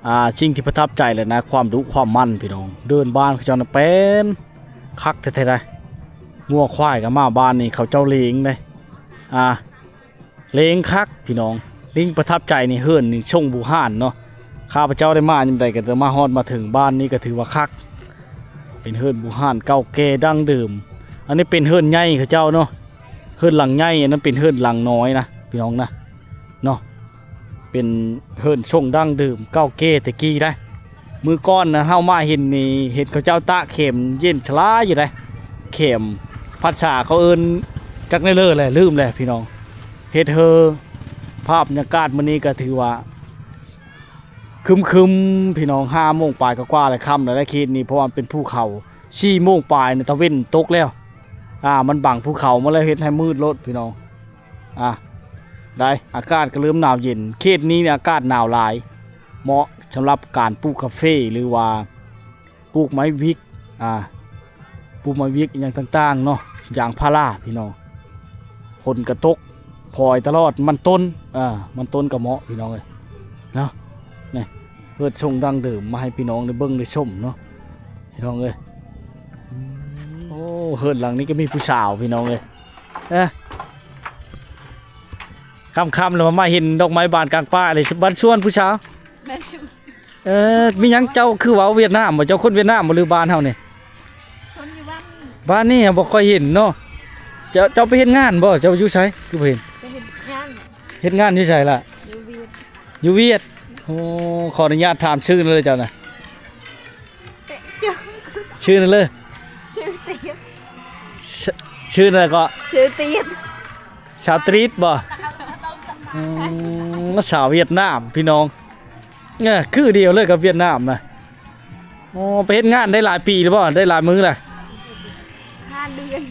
ອ່າ ສິ່ງທີ່ປະທັບໃຈແຫຼະນະ ຄວາມດຸຄວາມໝັ່ນ ພີ່ນ້ອງ. ເດີ່ນບ້ານເຂົາເຈົ້ານະແປນຄັກແທ້ໆໃດ໋. ງົວຄວາຍກໍມາບ້ານນີ້ ເຂົາເຈົ້າເລງເດ້ ອ່າ ເລງຄັກພີ່ນ້ອງ. ລິງປະທັບໃຈນີ້ ເຮືອນນີ້ຊົງບູຮານເນາະ. ຂ້າພະເຈົ້າໄດ້ມາຍາມໃດກໍຈະມາຮອດມາເຖິງ ບ້ານນີ້ກໍຖືວ່າຄັກ ເປັນເຮືອນບູຮານເກົ່າແກ່ດັ້ງເດີມ. ອັນນີ້ເປັນເຮືອນໃຫຍ່ເຂົາເຈົ້າເນາະ ເຮືອນຫຼັງໃຫຍ່ ອັນນັ້ນເປັນເຮືອນຫຼັງນ້ອຍນະ ພີ່ນ້ອງນະ ເນາະ. ເປັນເຮືອນຊົງດັ້ງເດີມເກົ່າແກ່ແຕ່ກີ້ໄດ໋. ມື້ກ່ອນນະ ເຮົາມາເຫັນນີ້ ເຫັນເຂົາເຈົ້າຕາກເຂັມເຢັນສະຫຼາຍຢູ່ໄດ໋. ເຂັມ ພາສາເຂົາເອີ້ນຈັກແນວເລີແຫຼະ ລືມແຫຼະພີ່ນ້ອງ. ເຮັດເຮີ ພາບບັນຍາກາດມື້ນີ້ກໍຖືວ່າຄຶມໆ ພີ່ນ້ອງ. ຫ້າໂມງປາຍກວ່າໆແລ້ວ ຄ່ຳແລ້ວເຂດນີ້ ເພາະວ່າມັນເປັນພູເຂົາ. ສີ່ໂມງປາຍນີ້ຕາເວັນຕົກແລ້ວ ອ່າ ມັນບັງພູເຂົາໝົດແລ້ວ ເຮັດໃຫ້ມືດໂລດ ພີ່ນ້ອງ. ອ່າ ໄດ້ ອາກາດກໍເລີ່ມໜາວເຢັນ. ເຂດນີ້ນີ້ອາກາດໜາວຫຼາຍ ເໝາະສຳລັບການປູກກາເຟ ຫຼືວ່າປູກໄມ້ວິກ ອ່າ ປູກໄມ້ວິກອີ່ຫຍັງຕ່າງໆເນາະ ຢາງພາລາພີ່ນ້ອງ. ຝົນກໍຕົກ ພອຍຕະຫຼອດ ມັນຕົ້ນ ອ່າ ມັນຕົ້ນກໍເໝາະ ພີ່ນ້ອງເອີຍເນາະ. ນີ້ ເຮືອນຊົງດັ້ງເດີມ ມາໃຫ້ພີ່ນ້ອງໄດ້ເບິ່ງໄດ້ຊົມເນາະ ພີ່ນ້ອງເອີຍ. ໂອ້ ເຮືອນຫຼັງນີ້ກໍມີຜູ້ສາວ ພີ່ນ້ອງເອີຍ. ເອີ ຄ່ຳໆແລ້ວມາເຫັນດອກໄມ້ບານກາງປ່າເລີຍ ບ້ານສວນຜູ້ສາວ. ແມ່ນຢູ່. ເອີ ມີຫຍັງ ເຈົ້າຄືເວົ້າຫວຽດນາມບໍ່? ເຈົ້າຄົນຫວຽດນາມບໍ່ ຫຼືບ້ານເຮົານີ້? ຄົນຢູ່ບ້ານ ບ້ານນີ້ບໍ່ຄ່ອຍເຫັນເນາະ. ເຈົ້າ ເຈົ້າໄປເຮັດງານບໍ່? ເຈົ້າຢູ່ໃສຄືບໍ່ເຫັນ? ໄປເຮັດງານ. ເຮັດງານຢູ່ໃສລະ? ຢູ່ຫວຽດ. ຢູ່ຫວຽດ. ໂອ້ ຂໍອະນຸຍາດຖາມຊື່ເລີຍເຈົ້ານະ. ເຈົ້າ ຊື່ນັ້ນເລີຍ ຊື່ຕຽດ. ຊ- ຊື່ນັ້ນກໍ ຊື່ຕຽດ. ສາວຕຣີດບໍ່? ອືມ ສາວຫວຽດນາມ ພີ່ນ້ອງ. ເອີ ຄືດຽວເລີຍກັບຫວຽດນາມນະ. ໂອ້ ໄປເຮັດງານໄດ້ຫຼາຍປີແລ້ວບໍ່? ໄດ້ຫຼາຍມື້ແລ້ວ? ຫ້າເດືອນ.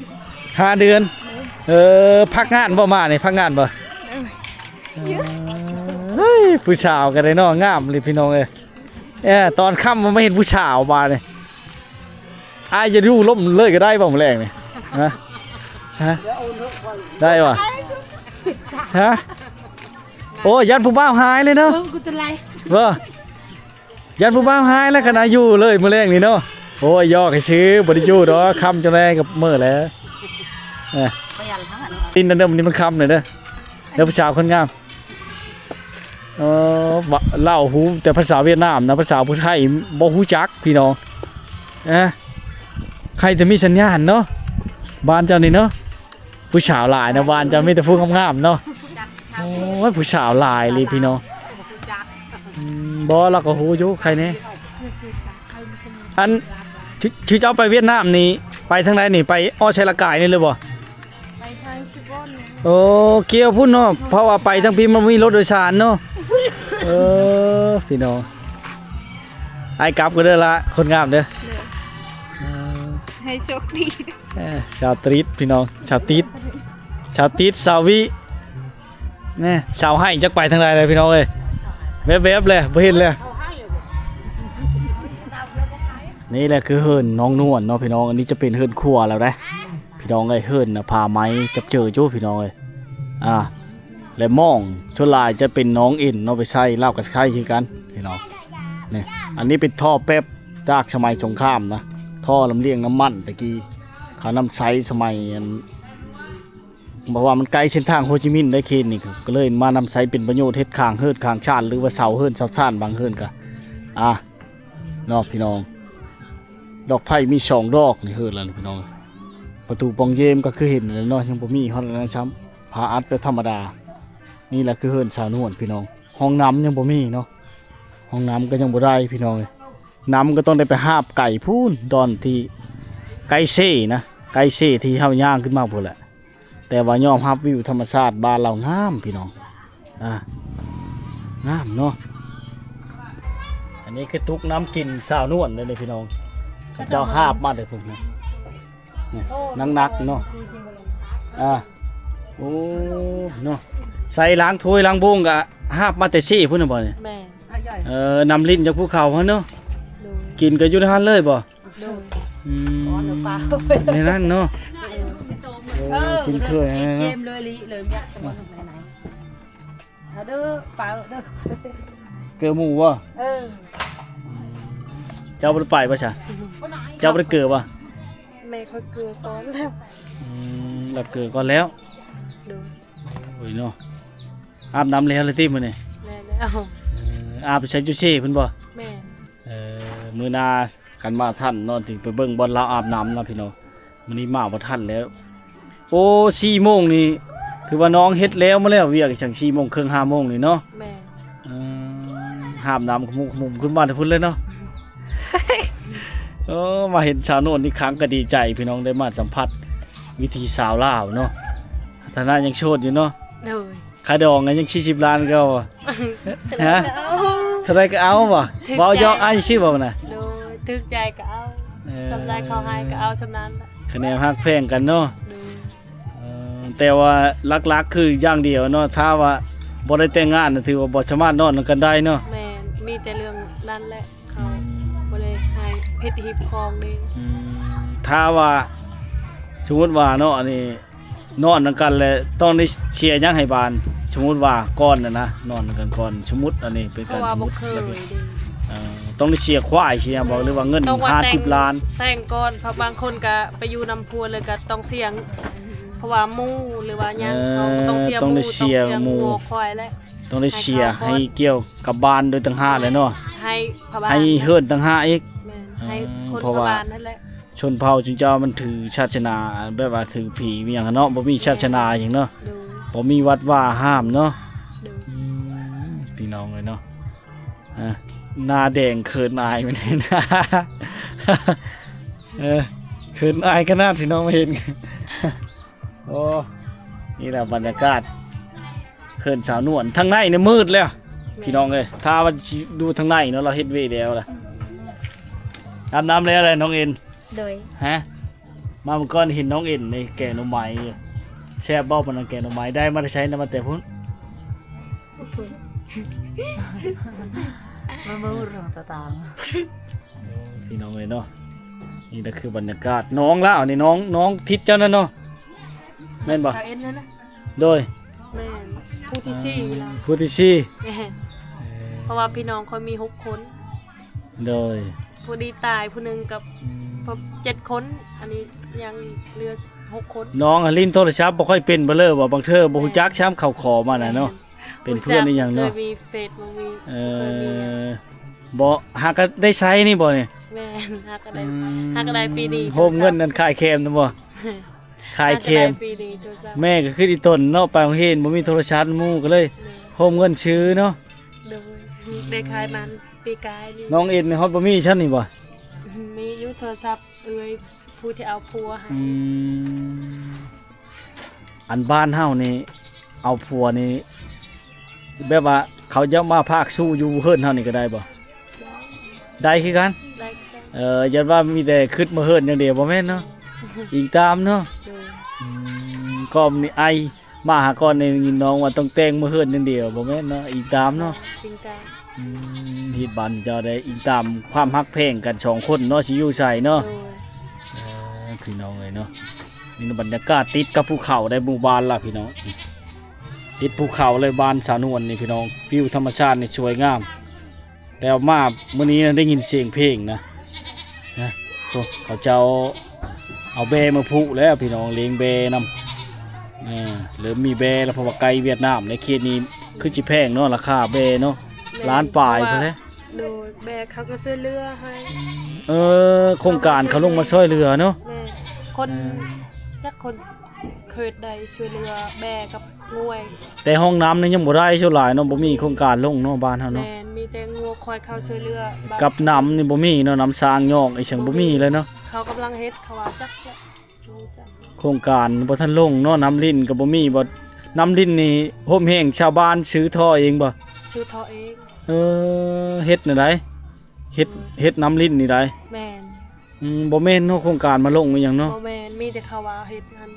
ຫ້າເດືອນ. ເອີ ພັກງານບໍ່ມານີ້? ພັກງານບໍ່? ເອີ ເຮີ້ຍ ຜູ້ສາວກໍໄດ້ເນາະ ງາມເລີຍ ພີ່ນ້ອງເອີຍ. ເອີ ຕອນຄ່ຳມາເຫັນຜູ້ສາວບາດນີ້ ອ້າຍຈະຢູ່ລົມເລີຍກໍໄດ້ບໍ່ມື້ແລງນີ້? ຮະ? ຮະ? ໄດ້ບໍ່? ຮະ? ໂອ້ຍ ຢ້ານຜູ້ບ່າວຫາຍເລີຍເນາະ. ເອີ ບໍ່ ຢ້ານຜູ້ບ່າວຫາຍແລ້ວ ຄັນວ່າຢູ່ເລີຍມື້ແລງນີ້ເນາະ. ໂອ້ຍ ຢອກຊື່ໆ ບໍ່ໄດ້ຢູ່ດອກ ຄ່ຳຈັ່ງໃດກໍມື້ແລ້ວ. ເອີ ຕິນເດີມນີ້ມັນຄ່ຳເລີຍເດີ ເດີຜູ້ສາວຄົນງາມ. ເອີ ເວົ້າຮູ້ແຕ່ພາສາຫວຽດນາມນະ ພາສາຜູ້ໄທບໍ່ຮູ້ຈັກພີ່ນ້ອງ. ເອີ ໃຄແຕ່ມີສັນຍານເນາະ ບ້ານເຈົ້ານີ້ເນາະ. ຜູ້ສາວຫຼາຍນະ ບ້ານເຈົ້າມີແຕ່ຜູ້ງາມໆເນາະ. ໂອ້ຍ ຜູ້ສາວຫຼາຍອີ່ຫຼີພີ່ນ້ອງ. ອືມ ບໍ່ ລາວກໍຮູ້ຢູ່ ໃຄແດ່. ອັນ ທີ່ ທີ່ເຈົ້າໄປຫວຽດນາມນີ້ ໄປທາງໃດນີ້? ໄປອອກໄຊລະກາຍນີ້ເລີຍບໍ່? ໄປທາງຊິບອນ. ໂອ້ ກ່ຽວພຸ້ນເນາະ ເພາະວ່າໄປທາງພີ້ມັນມີລົດໂດຍສານເນາະ. ເອີ ພີ່ນ້ອງ ອ້າຍກັບກໍເດີລະ ຄົນງາມເດີ. ເອີ ໃຫ້ໂຊກດີ. ເອີ ສາວຕິດພີ່ນ້ອງ ສາວຕິດ ສາວຕິດ ສາວວິ ແນ່ ສາວໄຫ້ຈັກໄປທາງໃດແລ້ວພີ່ນ້ອງເອີຍ ແວບໆແລ້ວບໍ່ເຫັນແລ້ວ. ນີ້ແຫຼະຄືເຮືອນນ້ອງນວນເນາະພີ່ນ້ອງ. ອັນນີ້ຈະເປັນເຮືອນຄົວແລ້ວເດ້ພີ່ນ້ອງເອີຍ. ເຮືອນນະ ຜ້າໄມ້ຈັບເຈີຢູ່ພີ່ນ້ອງເອີຍ. ອ່າ ແລະ ໝ້ອງສ່ວນຫຼາຍຈະເປັນນ້ອງເອັນເນາະ ໄປໃຊ້ ລາວກໍໃຊ້ຄືກັນພີ່ນ້ອງ. ນີ້ ອັນນີ້ເປັນທໍ່ແປັບຈາກສະໄໝສົງຄາມນະ ທໍ່ລຳລຽງນ້ຳມັນແຕ່ກີ້ ເຂົານຳໃຊ້ສະໄໝອັນ ເພາະວ່າມັນໃກ້ເສັ້ນທາງໂຮຈິມິນໄດ໋ ເຂດນີ້ ກໍເລີຍມານຳໃຊ້ເປັນປະໂຫຍດ ເຮັດຂ້າງເຮືອນຂ້າງຊານ ຫຼືວ່າເສົາເຮືອນເສົາຊານບາງເຮືອນກໍ ອ່າ ເນາະພີ່ນ້ອງ. ດອກໄຟມີສອງດອກນີ້ ເຮືອນລະນີ້ພີ່ນ້ອງ. ປະຕູປ່ອງເຢມກໍຄືເຫັນນັ້ນແຫຼະເນາະ ຍັງບໍ່ມີຮອດອັນນັ້ນຊ້ຳ ຝາອັດແບບທຳມະດາ. ນີ້ແຫຼະຄືເຮືອນສາວນວນພີ່ນ້ອງ. ຫ້ອງນ້ຳຍັງບໍ່ມີເນາະ ຫ້ອງນ້ຳກໍຍັງບໍ່ໄດ້ພີ່ນ້ອງເອີຍ. ນ້ຳກໍຕ້ອງໄດ້ໄປຫາບໄກພຸ້ນ ດອນທີ່ໃກ້ເຊນະ ໃກ້ເຊທີ່ເຮົາຍ່າງຂຶ້ນມາພຸ້ນແຫຼະ. ແຕ່ວ່າຍອມຮັບວິວທຳມະຊາດບ້ານລາວງາມພີ່ນ້ອງ. ອ່າ ງາມເນາະ. ອັນນີ້ຄືຕຸກນ້ຳກິນສາວນວນເດີນີ້ພີ່ນ້ອງ ເຂົາເຈົ້າຫາບມາແຕ່ພຸ້ນນະ. ນີ້ ໂອ້ ໜັກໆເນາະ. ອ່າ ໂອ້ ເນາະ ໃສ່ລ້າງຖ້ວຍລ້າງໂບງກະຫາບມາແຕ່ເຊພຸ້ນນະບໍ່ນີ້? ແມ່ນ. ເອີ ນ້ຳລິນຈາກພູເຂົາຫັ້ນເນາະ. ໂດຍ. ກິນກໍຢູ່ໃນຫັ້ນເລີຍບໍ່? ໂດຍ. ອືມ ໃນນັ້ນເນາະ. ເອີ ເອີ ຄຸ້ນເຄີຍເນາະ. ເອີ ເກີໝູບໍ່? ເອີ ເຈົ້າບໍ່ໄດ້ໄປບໍ່ຊະ? ເຈົ້າບໍ່ໄດ້ເກີບໍ່? ແມ່ຂ້ອຍເກີກ່ອນແລ້ວ. ອືມ ລາວເກີກ່ອນແລ້ວ. ໂດຍ. ໂອ້ຍເນາະ ອາບນ້ຳແລ້ວລະຕິມື້ນີ້? ແມ່ນແລ້ວ. ເອີ ອາບໃສ່ຈຸເຊພຸ້ນບໍ່? ແມ່ນ. ເອີ ມື້ໜ້າຄັນມາທັນເນາະ ຊິໄປເບິ່ງບ່ອນລາວອາບນ້ຳນະພີ່ນ້ອງ. ມື້ນີ້ມາບໍ່ທັນແລ້ວ. ໂອ້ ສີ່ໂມງນີ້ຖືວ່ານ້ອງເຮັດແລ້ວມາແລ້ວ ວຽກຈັ່ງສີ່ໂມງເຄິ່ງ ຫ້າໂມງນີ້ເນາະ. ແມ່ນ. ເອີ ຫາບນ້ຳຂະໝຸກຂະໝຸມຂຶ້ນມາແຕ່ພຸ້ນເລີຍເນາະ. ໂອ້ ມາເຫັນສາວນວນອີກຄັ້ງກໍດີໃຈພີ່ນ້ອງ ໄດ້ມາສຳຜັດວິຖີສາວລາວເນາະ. ຖານະຍັງໂສດຢູ່ເນາະ. ໂດຍ. ຄ່າດອງກໍຍັງສີ່ສິບລ້ານຄືເກົ່າບໍ່? ຮະ? ເທົ່າໃດກໍເອົາບໍ່? ເວົ້າຢອກອ້າຍຊື່ບໍ່ນະ? ໂດຍ. ຖືກໃຈກໍເອົາ. ເອີ ສ່ຳໃດເຂົາໃຫ້ກໍເອົາສ່ຳນັ້ນ. ຄະແນນຮັກແພງກັນເນາະ. ໂດຍ. ເອີ ແຕ່ວ່າຫຼັກໆຄືຢ່າງດຽວເນາະ ຖ້າວ່າບໍ່ໄດ້ແຕ່ງງານນະ ຖືວ່າບໍ່ສາມາດນອນນຳກັນໄດ້ເນາະ. ແມ່ນ. ມີແຕ່ເລື່ອງນັ້ນແຫຼະ ເຂົາ ອືມ ບໍ່ໄດ້ໃຫ້ເພັດຮີບຄອງເດ້. ອືມ ຖ້າວ່າສົມມຸດວ່າເນາະ ອັນນີ້ ນອນນຳກັນແລ້ວຕ້ອງໄດ້ເສຍຫຍັງໃຫ້ບ້ານ? ສົມມຸດວ່າກ່ອນນະນະ ນອນນຳກັນກ່ອນ ສົມມຸດ ອັນນີ້ເປັນການສົມມຸດ. ເອີ ຕ້ອງໄດ້ເສຍຄວາຍເສຍຫຍັງບໍ່ ຫຼືວ່າເງິນຫ້າສິບລ້ານ? ແຕ່ງກ່ອນ ເພາະບາງຄົນກະໄປຢູ່ນຳຜົວເລີຍກະຕ້ອງເສຍ ເພາະວ່າໝູ່ ຫຼືວ່າຫຍັງ ເອີ ເຮົາຕ້ອງເສຍໝູ່ ຕ້ອງໄດ້ເສຍໝູ່ ຕ້ອງເສຍງົວຄວາຍແຫຼະ ຕ້ອງໄດ້ເສຍໃຫ້ເຂົາກ່ອນ ໃຫ້ກ່ຽວກັບບ້ານໂດຍຕ່າງຫາກແຫຼະເນາະ. ໃຫ້ພໍ່ບ້ານ ໃຫ້ເຮືອນຕ່າງຫາກອີກ. ແມ່ນ. ເອີ ໃຫ້ຄົນພໍ່ບ້ານຫັ້ນແຫຼະ. ຊົນເຜົ່າຈຸນເຈົ້າມັນຖືສາສະໜາ ແບບວ່າຖືຜີມີຫຍັງເນາະ ບໍ່ມີ ແມ່ນ ສາສະໜາຫຍັງເນາະ. ໂດຍ. ບໍ່ມີວັດວາອາຮາມເນາະ. ໂດຍ. ອືມ ພີ່ນ້ອງເອີຍເນາະ ອ່າ ໜ້າແດງເຂີນອາຍມັນ ເອີ ເຂີນອາຍຂະໜາດພີ່ນ້ອງມາເຫັນ. ໂອ້ ນີ້ແຫຼະບັນຍາກາດເຮືອນສາວນວນ. ທາງໃນນີ້ມືດແລ້ວ ແມ່ນ ພີ່ນ້ອງເອີຍ. ຖ້າວ່າຢູ່ທາງໃນເນາະ ລາວເຮັດເວແລ້ວລະ. ອາບນ້ຳແລ້ວແຫຼະນ້ອງເອັນ? ໂດຍ. ຮະ? ມາມື້ກ່ອນເຫັນນ້ອງເອັນນີ້ແກງໜໍ່ໄມ້. ແຊບບໍ່? ປານນັ້ນແກງໜໍ່ໄມ້ ໄດ້ມາແຕ່ໃສນະ? ມາແຕ່ພຸ້ນ ມາເມືອງຕະຕາງ. ໂອ້ ພີ່ນ້ອງເອີຍເນາະ ນີ້ລະຄືບັນຍາກາດ. ນ້ອງລາວນີ້ ນ້ອງ ນ້ອງທິດເຈົ້ານັ້ນເນາະ ແມ່ນບໍ່? ສາວເອັນນັ້ນນະ. ໂດຍ. ແມ່ນ. ຜູ້ທີສີ່ລະ ຜູ້ທີສີ່. ແມ່ນ. ເອີ ເພາະວ່າພີ່ນ້ອງຂ້ອຍມີຫົກຄົນ. ໂດຍ. ຜູ້ດີຕາຍຜູ້ໜຶ່ງກັບ ອືມ ເຈັດຄົນ ອັນນີ້ຍັງເຫຼືອຫົກຄົນ. ນ້ອງຫັ້ນຫຼິ້ນໂທລະສັບບໍ່ຄ່ອຍເປັນເບີເລີບໍ່ ບາງເທື່ອບໍ່ຮູ້ຈັກ ແມ່ນ ຊ້ຳເຂົາຂໍມານະເນາະ ແມ່ນ ເປັນເພື່ອນອີ່ຫຍັງເນາະ ບໍ່ຮູ້ຈັກ ບໍ່ເຄີຍມີ ເອີ ບໍ່ເຄີຍມີຫຍັງ ບໍ່ ຫາກໍໄດ້ໃຊ້ນີ້ບໍ່ນີ້? ແມ່ນ ຫາກໍໄດ້ ອືມ ຫາກໍໄດ້ປີນີ້ ໂຮມເງິນນັ້ນຂາຍແຄມນຳບໍ່? ຂາຍແຄມ ຫາກໍໄດ້ປີນີ້ໂທລະສັບ ແມ່ກໍຄືອີ່ຕົນເນາະ ໄປໂຮງຮຽນບໍ່ມີໂທລະສັບໝູ່ກໍເລີຍ ແມ່ນ ໂຮມເງິນຊື້ເນາະ. ໂດຍ ໄດ້ຂາຍມັນປີກາຍນີ້ ນ້ອງເອັນຮອດບໍ່ມີຊັ້ນນີ້ບໍ່? ມີຢູ່ໂທລະສັບເອື້ອຍຜູ້ທີ່ເອົາຜົວໃຫ້ ອືມ ອັນບ້ານເຮົານີ້ເອົາຜົວນີ້ ແບບວ່າເຂົາຢາກມາພາກສູ່ຢູ່ເຮືອນເຮົານີ້ກໍໄດ້ບໍ່? ໄດ້ ໄດ້ຄືກັນ ໄດ້ຄືກັນ ເອີ ຢ້ານວ່າມີແຕ່ຄິດມາເຮືອນຢ່າງດຽວ ບໍ່ແມ່ນເນາະ ອີງຕາມເນາະ ໂດຍ ອືມ ກໍມີໄອ ມາຫາກ່ອນໄດ້ຍິນນ້ອງວ່າຕ້ອງແຕ່ງມາເຮືອນຢ່າງດຽວ ບໍ່ແມ່ນເນາະ ອີງຕາມເນາະ ອີງຕາມ ອືມ ເຮັດບ້ານເຈົ້າໄດ້ອີງຕາມຄວາມຮັກແພງກັນສອງຄົນເນາະ ຊິຢູ່ໃສເນາະ ໂດຍ ເອີ ພີ່ນ້ອງເອີຍເນາະ ນີ້ບັນຍາກາດຕິດກັບພູເຂົາໄດ໋ ໝູ່ບ້ານລະພີ່ນ້ອງ ຕິດພູເຂົາເລີຍ ບ້ານສາວນວນນີ້ພີ່ນ້ອງ ວິວທຳມະຊາດນີ້ສວຍງາມ. ແຕ່ວ່າມາມື້ນີ້ນະ ໄດ້ຍິນສຽງເພງນະ ນະ ໂອ້ ເຂົາເຈົ້າເອົາແບ້ມາຜູກແລ້ວພີ່ນ້ອງ ລ້ຽງແບ້ນຳ ເອີ ເລີ່ມມີແບ້ແລ້ວ ເພາະວ່າໃກ້ຫວຽດນາມ ໃນເຂດນີ້ຄືຊິແພງເນາະ ລາຄາແບ້ເນາະ ແມ່ນ ລ້ານປາຍ ເພາະວ່າ ພຸ້ນແຫຼະ ໂດຍ ແບ້ເຂົາກໍຊ່ວຍເຫຼືອໃຫ້ ເອີ ໂຄງການເຂົາລົງມາຊ່ວຍເຫຼືອເນາະ ແມ່ນ ຄົນ ເອີ ຈັກຄົນ ເຂດໃດຊ່ວຍເຫຼືອແບ້ກັບງວຍ ແຕ່ຫ້ອງນ້ຳນີ້ຍັງບໍ່ໄດ້ ສ່ວນຫຼາຍເນາະ ບໍ່ມີໂຄງການລົງເນາະ ບ້ານເຮົາເນາະ ແມ່ນ ມີແຕ່ງົວຄວາຍເຂົ້າຊ່ວຍເຫຼືອ ກັບນ້ຳນີ້ບໍ່ມີເນາະ ນ້ຳສ້າງຍອກອີ່ຫຍັງບໍ່ມີເລີຍເນາະ ເຂົາກຳລັງເຮັດ ເຂົາວ່າຈັກແລ້ວ ໂຄງການບໍ່ທັນລົງເນາະ ນ້ຳລິນກໍບໍ່ມີ ບໍ່ ນ້ຳລິນນີ້ໂຮມແຮງຊາວບ້ານຊື້ທໍ່ເອງບໍ່? ຊື້ທໍ່ເອງ ເອີ ເຮັດແນວໃດ? ເຮັດ ເອີ ເຮັດນ້ຳລິນນີ້ໃດ? ແມ່ນ ອືມ ບໍ່ແມ່ນເນາະ ໂຄງການມາລົງອີ່ຫຍັງເນາະ ບໍ່ແມ່ນ ມີແຕ່ເຂົາວ່າເຮັດຫັ້ນ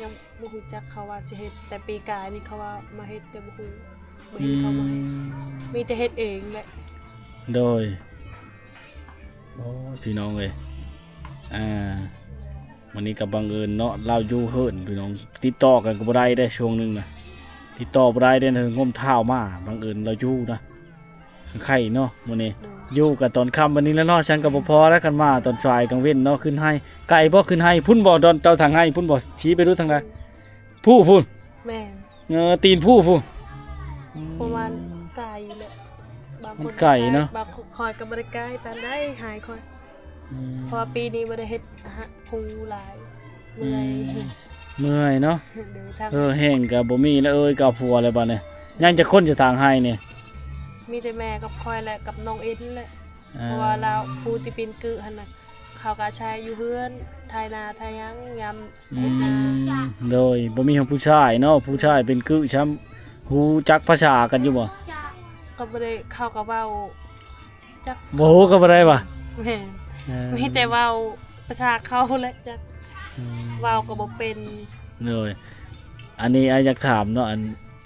ຍັງບໍ່ຮູ້ຈັກ ເຂົາວ່າຊິເຮັດ ແຕ່ປີກາຍນີ້ເຂົາວ່າມາເຮັດ ແຕ່ບໍ່ຮູ້ ບໍ່ເຫັນເຂົາມາເຮັດ ອືມ ມີແຕ່ເຮັດເອງແຫຼະ ໂດຍ ໂອ້ ພີ່ນ້ອງເອີຍ ອ່າ ມື້ນີ້ກໍບັງເອີນເນາະ ລາວຢູ່ເຮືອນ ພີ່ນ້ອງ ຕິດຕໍ່ກັນກໍບໍ່ໄດ້ເດ້ ຊ່ວງໜຶ່ງນະ ຕິດຕໍ່ບໍ່ໄດ້ເດ້ ງົມທ້າວມາ ບັງເອີນລາວຢູ່ນະ ໄຄເນາະ ມື້ນີ້ ໂດຍ ຢູ່ກັນຕອນຄ່ຳບັດນີ້ແຫຼະເນາະ ຊັ້ນກໍບໍ່ພໍແລ້ວ ຄັນມາຕອນສາຍກາງເວັນເນາະ ຂຶ້ນໄຮ່ ໄກບໍ່? ຂຶ້ນໄຮ່ພຸ້ນບໍ່? ດອນເຈົ້າທາງໄຮ່ພຸ້ນບໍ່? ຊີ້ໄປດູທາງໃດ? ພູ້ພຸ້ນ ແມ່ນ ເອີ ຕີນພູ້ພຸ້ນ ປະມານ ໄກແຫຼະ ບາງຄົນ ມັນໄກເນາະ ບາງ ຂ້ອຍກໍບໍ່ໄດ້ໄກປານໃດ ໄຮ່ຂ້ອຍ ອືມ ເພາະວ່າປີນີ້ບໍ່ໄດ້ເຮັດ ຫາ ພູຫຼາຍ ເມື່ອຍ ອືມ ເມື່ອຍເນາະ ໂດຍ ທາງ ເອີ ແຮງກໍບໍ່ມີແລ້ວ ເອີຍ ກໍເອົາຜົວແລ້ວບັດນີ້ ຍັງຈັກຄົນຢູ່ທາງໄຮ່ນີ້? ມີແຕ່ແມ່ກັບຂ້ອຍ ແລະ ກັບນ້ອງເອັນແຫຼະ ອ່າ ເພາະວ່າລາວຜູ້ທີ່ເປັນກຶຫັ້ນນະ ເຂົາກໍອາໄສຢູ່ເຮືອນ ໄຖນາໄຖຫຍັງ ຍາມ ອືມ ເຮັດນາ ໂດຍ ບໍ່ມີຂອງຜູ້ຊາຍເນາະ ຜູ້ຊາຍເປັນກຶຊ້ຳ ຮູ້ຈັກພາສາກັນຢູ່ບໍ່? ກໍບໍ່ໄດ້ ເຂົາກໍເວົ້າ ຈັກ ບໍ່ຮູ້ກໍບໍ່ໄດ້ຫວາ? ແມ່ນ ເອີ ມີແຕ່ເວົ້າພາສາເຂົາແຫຼະ ຈັກ ອືມ ເວົ້າກໍບໍ່ເປັນ ໂດຍ ອັນນີ້ອ້າຍຢາກຖາມເນາະ ອັນ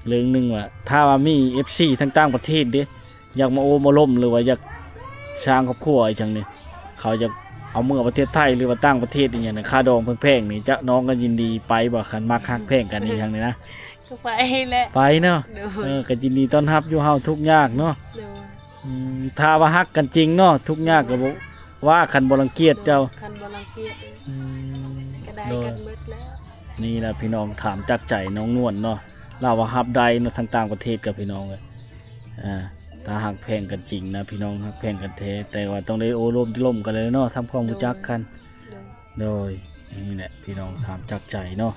ເລື່ອງໜຶ່ງວ່າ ຖ້າວ່າມີເອັຟຊີທາງຕ່າງປະເທດເດ້ ຢາກມາໂອ້ມາລົມ ຫຼືວ່າຢາກສ້າງຄອບຄົວອີ່ຫຍັງນີ້ ເຂົາຢາກເອົາເມືອປະເທດໄທ ຫຼືວ່າຕ່າງປະເທດອີ່ຫຍັງນີ້ ຄ່າດອງແພງໆນີ້ ຈະ ນ້ອງກໍຍິນດີໄປບໍ່? ຄັນມັກຮັກແພງກັນອີ່ຫຍັງນີ້ນະ ກໍໄປແຫຼະ ໄປເນາະ ໂດຍ ເອີ ກໍຍິນດີຕ້ອນຮັບຢູ່ ເຮົາທຸກຍາກເນາະ ໂດຍ ອືມ ຖ້າວ່າຮັກກັນຈິງເນາະ ທຸກຍາກກໍບໍ່ວ່າ ຄັນບໍ່ລັງກຽດເຈົ້າ ໂດຍ ຄັນບໍ່ລັງກຽດ ອືມ ກໍໄດ້ກັນໝົດແລ້ວ ໂດຍ ນີ້ລະພີ່ນ້ອງ ຖາມຈາກໃຈນ້ອງນວນເນາະ ລາວວ່າຮັບໄດ້ເນາະ ທາງຕ່າງປະເທດກັບພີ່ນ້ອງເອີຍ ອ່າ ຖ້າຮັກແພງກັນຈິງນະ ພີ່ນ້ອງ ຮັກແພງກັນແທ້ ແຕ່ວ່າຕ້ອງໄດ້ໂອ້ລົມລົມກັນແລ້ວເນາະ ທຳຄວາມຮູ້ຈັກກັນ ໂດຍ ໂດຍ ໂດຍ ນີ້ແຫຼະພີ່ນ້ອງ ຖາມຈາກໃຈເນາະ